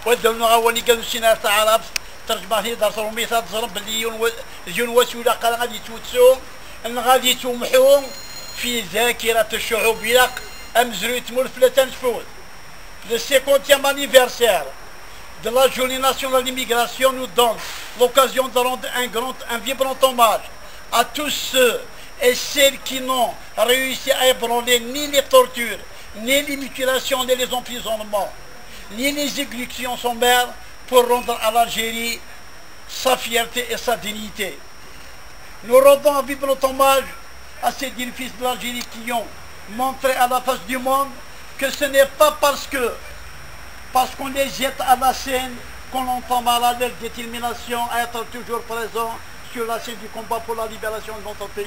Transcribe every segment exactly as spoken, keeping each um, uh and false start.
Wa d awneɣ awal i yanusin ar taɛrabt, terǧmaɣ-ten-id ar trumit, ad ẓren belli yiwen wa-, yiwen wass ur ilaq ara ad yettwettu, neɣ ad yettwemḥu fi ذاكرة الشعوب. Ilaq amezruy n tmurt fell-as ad necfut. Le cinquantième anniversaire de la Journée nationale d'immigration nous donne l'occasion de rendre un grand, un vibrant hommage à tous ceux et celles qui n'ont réussi à ébranler ni les tortures, ni les mutilations, ni les emprisonnements, ni les exactions sommaires pour rendre à l'Algérie sa fierté et sa dignité. Nous rendons un vibrant hommage à ces jeunes fils de l'Algérie qui ont montré à la face du monde que ce n'est pas parce que, parce qu'on les jette à la Seine qu'on entamera leur détermination à être toujours présents sur la scène du combat pour la libération de notre pays.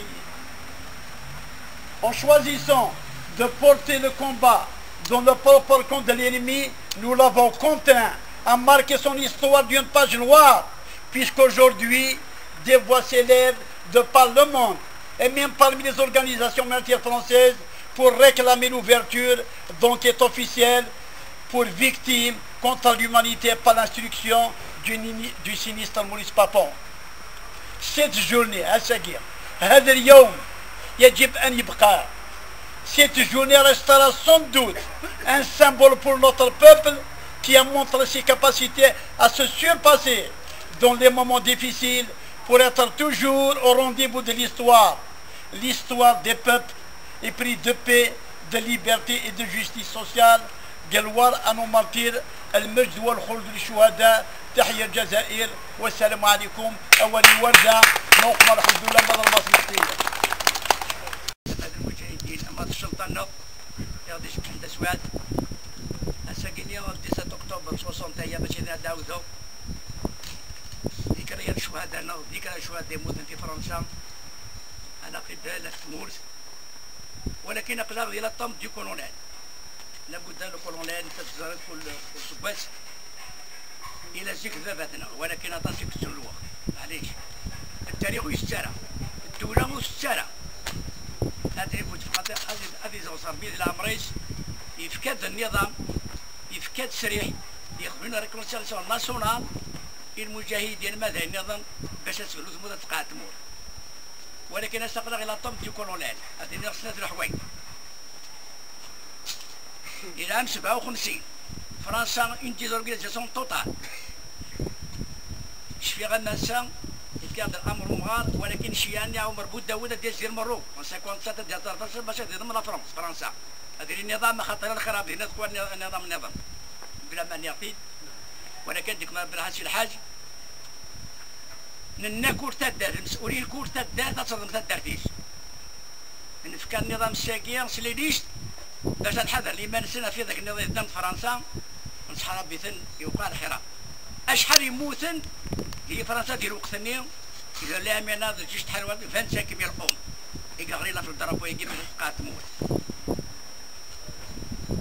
En choisissant de porter le combat dans le propre camp de l'ennemi, nous l'avons contraint à marquer son histoire d'une page noire, puisqu'aujourd'hui, des voix s'élèvent de par le monde, et même parmi les organisations humanitaires françaises, pour réclamer l'ouverture d'enquêtes officielles pour victimes contre l'humanité par l'instruction du, du sinistre Maurice Papon. Cette journée, ass-agi, هذا اليوم, يجب أن يبقى. Cette journée restera sans doute un symbole pour notre peuple qui a montré ses capacités à se surpasser dans les moments difficiles pour être toujours au rendez-vous de l'histoire. L'histoire des peuples épris de paix, de liberté et de justice sociale. Gloire à nos martyrs, المجد والخلود للشهداء. تحيا الجزائر، والسلام عليكم. Awal i Warda, نوقم الحمد لله، مضر مصر. المجاهدين، أما الشرطة نو، يغدي شكل دسوات. Ass-agi-nni, le dix-sept octobre soixante et un, mačči d ad d-ɛawdeɣ. Dikra n ccuhada-nneɣ, dikra n ccuhada yemmuten di Fransa, ala qibal, ala tmurt. Walakin aql-aɣ di la tombe du colonel. Labudda le colonel, netta teẓriḍ kul, kul seggas, ila zik d baba-tneɣ, walakin aṭas i yettru lweqt. Maɛlic. Ttarix ur yessettu ara. Ddula ur tsettu ara. Ad, ad, ad izeɣ s Ṛebbi di leɛmer-is, yefka-d nniḍam, yefka-d ssriḥ, yexdem la réconciliation nationale i lmujahidin, ma d ayen nniḍen, bac ad tebnu tmurt, ad tqeɛɛed tmurt. Walakin ass-a aql-aɣ di la tombe du colonel, ad iniɣ snat leḥwayeǧ. Ila ɛam sebɛa u xemsin, Fransa, une désorganisation totale. Cfiɣ am ass-a, yefka-d l'amr umɣar, walakin ccyaɛ-nni Ɛumer Budawed ad d-yas di Lmerruk, en cinquante-sept ad d-yas ɣer Fransa bac ad iḍem la France, Fransa. Ad yili nniḍam, axaṭer lxir ad d-yini tqwa nniḍam nniḍen. Bla ma nniɣ-t-id. Walakin ddek ma Belḥaǧ Si Lḥaǧ, nenna kul taddart, lmesulin kul taddart ad teẓḍem taddart-is. Nefka nniḍam s-agi, s les listes, bac ad ḥadren iman-nsen ɣef yiḍ akken iḍ yeddan d Fransa, nettḥarab-iten, yewqeɛ lxir-a. Acḥal yemmuten di Fransa di lweqt-nni, di l'Amina, d lǧic tḥelwa, vingt-cinq mille hommes i yeɣlin ɣef drapeau-agi, bac ad tqeɛɛed tmurt.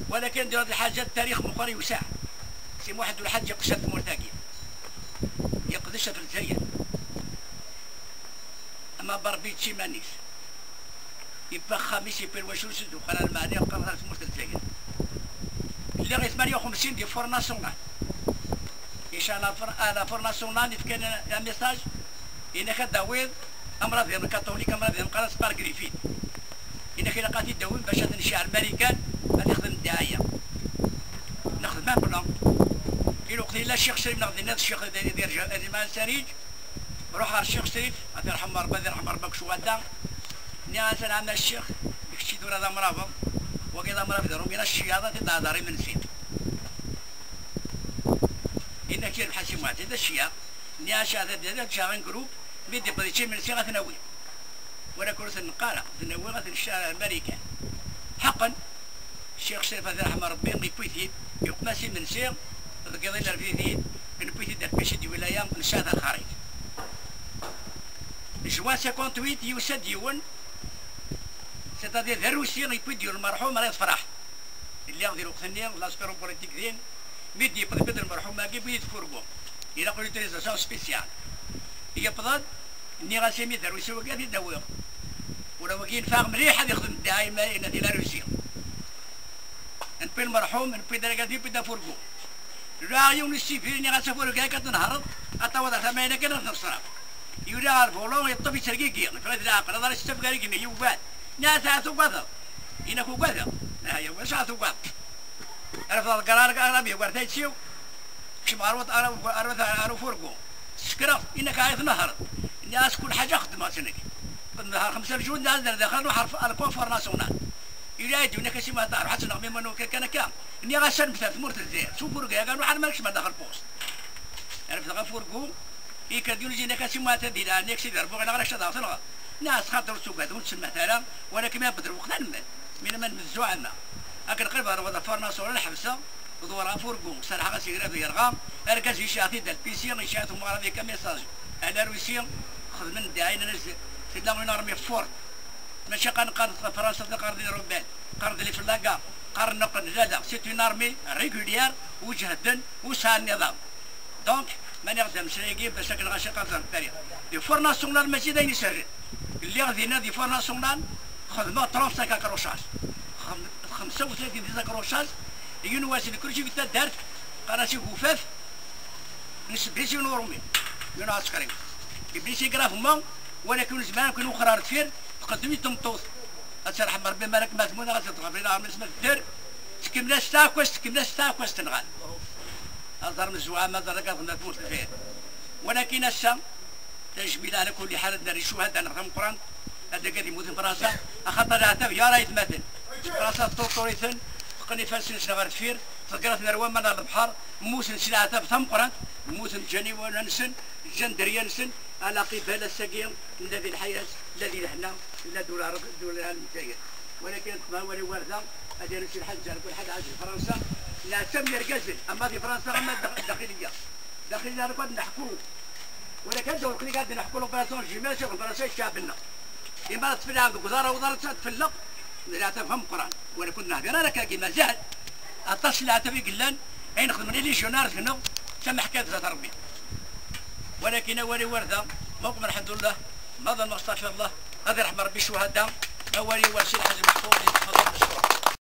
Walakin di lḥaǧa, ttarix meqqer yewseɛ. Si Muḥend Ulḥaǧ yeqdec ɣef tmurt-agi. Yeqdec ɣef Lezzayer. Ama Barbi yečča iman-is. Yewwi axxam-is, yewwi lwacul-is, d-uqal ar lmeɛni, yeqqar ar tmurt n Lezzayer. Lliɣ i tmanya u xemsin di Front National. Ica la Fr-, à la Front National, yefkan un message, yenna-k ad d-tawiḍ amrabeḍ katulik, amrabeḍ meqqar ad s-qqar Griffith. Yenna-k ilaq ad t-id-tawim bac ad nceɛ Marikan, ad ixdem ddiɛaya. Nexdem un plan. I lweqt yella Ccix Crif neɣ dinna d Ccix d, d, d, d Ismaɛil Sariǧ, ruḥ ɣer Ccix Crif, ad t-irḥem Ṛebbi, ad irḥem Ṛebbi akk cwadda. Nniɣ-as: "Anɛam a Ccix, d kečč i tura d amrabeḍ, wagi d amrabeḍ, rumina ccyaḍ, ad t-id-hḍer imensi." Yenna-k: "Lḥaci Muɛtid, d ccyaḍ." Nniɣ-as: "Ad, ad, ad ččeɣ un groupe, mi d-yewweḍ yečča imensi ad t-nawi." Walakin ur ten-neqq ara, ad ten-nawi ad ten-nceɛ Marikan. Ḥeqqen, Ccix Crif ad irḥem Ṛebbi, yewwi-t-id, yuqem-as imensi, deg iḍ inerfed-it-id, newwi-t-id ar Pichet di wilaya, nesɛa-t ar lxariǧ. Juin cinquante-huit, yusa-d yiwen, c'est-à-dire d arusi, yewwi-d yiwen lmerḥum ara yefreḥ. Lliɣ di lweqt-nni, l'aspect politique din, mi d-yewweḍ lmut n lmerḥum-agi, yewwi-d furgu. Ilaq une autorisation spéciale. Yewweḍ-d, nniɣ-as imi d arusi wagi ad t-id-awiɣ. Ula wagi yenfeɛ mliḥ ad yexdem ddiɛaya i ma-, i la Russie. Newwi lmerḥum, newwi-d argaz, newwi-d afurgu. Luɛaɣ yiwen n ssifil, nniɣ-as afurgu akka ad t-nehreḍ, ad tawiḍ ar tama-ina kan ad t-neṣref. Yuli ɣer lbulun, yeṭṭef yettergigi, yeffeɣ-it leɛqel, aḍar-is ttafgar igenni yewwan. Nniɣ-as ahat tugadeḍ. Yenna-k ugadeɣ. Aha, yaw, acu ara tugadeḍ? Refdeɣ deg ara, ara, ara bihwa ar tayet-iw. Kcem ɣer wet-, ara, ara, ara, ara ufurgu. Sekreɣ, yenna-k ahat tnehreḍ. Nniɣ-as kul ḥaǧa xeddmeɣ-tt nekk. Nehreɣ xemsa lǧul, nniɣ-as ar daxel, nruḥ ar, ar le coiffeur national. Yuli-d yenna-k a Si Muḥ Ṭaher, ruḥ ad tenɣem iman-nwen kan akka. Nniɣ-as ad nbter tmurt d zzayr, s ufurgu-agi, ruḥ alma nekcem ar daxel post. Refdeɣ afurgu, yekker-d yiwen-agi yenna-k a Si Muḥ Ṭaher, di leɛnaya-k sidi Rebbi, ɣileɣ ara k-caḍeɣ tenɣeḍ. Nniɣ-as xaṭer ur tugad, ur ttsemmat ara, walakin ma yewweḍ lweqt ad nemmet. Mi nella nemmet zuɛama. Akken qrib ɣer wada farnaṣ ur ḥebseɣ, ḍewreɣ afurgu, serḥeɣ-as i grab yerɣa, argaz yecɛa-t-id ar L P C, yecɛa-t umeɣrad akka message. Ala Rusi, xedmen ddiɛaya, nnan-as tella une armée forte. Mačči qqaren, qqaren-d ɣef Fransa, qqaren-d les rebelles, qqaren-d les flagas, qqaren-d neqqen. La, la, c'est une armée régulière, u ǧehden, u sɛan nniḍam. Donc, ma nniɣ-d ameslay-agi, bac akken ɣas iqerẓ ɣer dderya. Di Front National mačči d ayen isehlen. Lliɣ dinna di Front National, xedmeɣ trente-cinq accrochages. Xem-, xemsa u tlatin des accrochages, yiwen wass di kulci di taddart, qqaren-as igufaf, nsebbi-s yiwen urumi, yiwen uɛeskri. Yebbi-s igraf ma, walakin ur nezmir ara ad ken-nwexxer ar deffir, tqeddem-it tmeṭṭut. Ad terḥem Rebbi, ma ara kem-, ma tmut, ad tedɣer, ila armi s ma tedder, tkemmel-as taɛekkazt, tkemmel-as taɛekkazt, tenɣa-t. Aẓar mezzuɛa, ma ẓer akka txedmeḍ tmurt lxir. Walakin ass-a, tajmilt ɛla kulli ḥal, ad nerr i ccuhada-nneɣ tameqqrant, ad akka d-yemmut Fransa, axaṭer leɛtab yar aytmaten. Fransa teṭṭurṭur-iten, teqqen ifassen-nsen ɣer deffir, teḍegger-aten ar waman ar lebḥer, mmuten s leɛtab tameqqrant, mmuten ǧǧan iwala-nsen, ǧǧan dderya-nsen, ala qibal ass-agi, nella di lḥayat, nella di lehna, nella d ula d ula n Lezzayer. Walakin ad tmawali warda, ad yaru si lḥal ǧar kul ḥad ɛad di Fransa, leɛtab n yergazen, ama di Fransa, ama dax-, daxiliya. Daxiliya, ad neḥku. Walakin ad ur qlig ad neḥku l'opération Jumelles, Fransa, ccɛeb-nneɣ. Imi ara tfelleɣ deg uḍar, awḍar ad tfelleɣ, leɛtab ameqqran. Walakin ur nehdir ara akkagi, mazal. Aṭas n leɛtab i yellan, ayen xedmen i légionnaires deg-neɣ, d tameḥkayt zdat Rebbi. Walakin awal i warda, ma uqmen lḥemdullah, ma ḍelmeɣ astaɣfirullah, ad irḥem Rebbi ccuhada, awal i war Si Lḥaǧ Meḥfud, yetfeḍ lecɣel.